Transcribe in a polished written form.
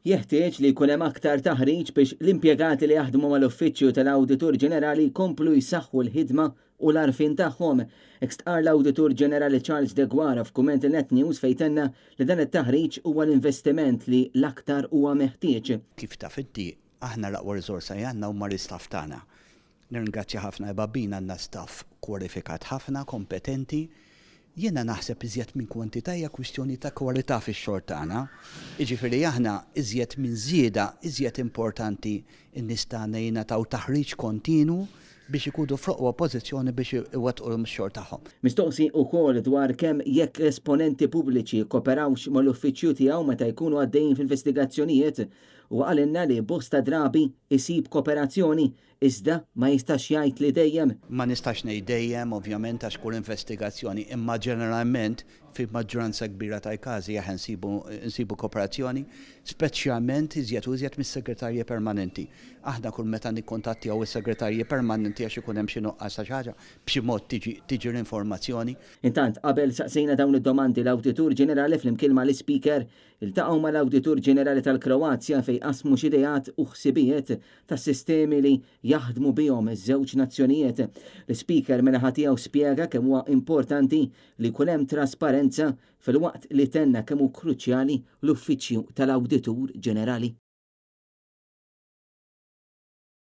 Jeħtieġ li jkun hemm aktar taħriġ biex l-impjegati li jaħdmu mal-Uffiċċju tal-Awditur Ġenerali jkomplu jsaħħu l-ħidma u l-għarfien tagħhom. Hekk stqarr l-Awditur Ġenerali Charles Deguara f'kumment lil Net News fejn tenna li dan it-taħriġ huwa l-investiment li l-aktar huwa meħtieġ. Kif taf inti, aħna l-aqwa riżorsa li għandna huma l-istaff tagħna. Nirringrazzja ħafna Babbin għandna staff kwalifikat ħafna, kompetenti. Jiena naħseb iżjed minn kwantità hija kwistjoni ta' kwalità fix-xogħol tagħna. Jiġifieri aħna iżjed minn żieda, iżjed importanti n-nies tagħna jingħataw taħriġ kontinwu biex ikunu fl-oqwa pożizzjoni biex iwettqu x-xogħol tagħhom. Mistoqsi ukoll dwar kemm jekk l-esponenti pubbliċi kkoperawx mal-uffiċċju tiegħu meta jkunu għaddejjin f'investigazzjonijiet, huwa qalilna li bosta drabi jsib koperazzjoni iżda ma jistax jgħid li dejjem. Ma nistax ngħid dejjem, ovvjament, għax kull investigazzjoni, imma ġeneralment fi maġġoranza kbira tal-każi aħna nsibu nsibu kooperazzjoni, speċjalment iżjed u iżjed mis-segretarji permanenti. Aħna kull meta nikkontattjaw is-segretarji permanenti għax ikun hemm xi nuqqas ta' xi ħaġa, b'xi mod tiġi tiġi l-informazzjoni. Intant, qabel saqsejna dawn id-domandi l-Awditur Ġenerali flimkien mal-Ispeaker iltaqgħu mal-Awditur Ġenerali tal-Kroazja fejn qasmu xi ideat u ħsibijiet tas-sistemi li jaħdmu bihom iż-żewġ nazzjonijiet. L-Ispeaker min-naħa tiegħu spjega kemm huwa importanti li jkun hemm trasparenza filwaqt li tenna kemm hu kruċjali l-Uffiċċju tal-Awditur Ġenerali.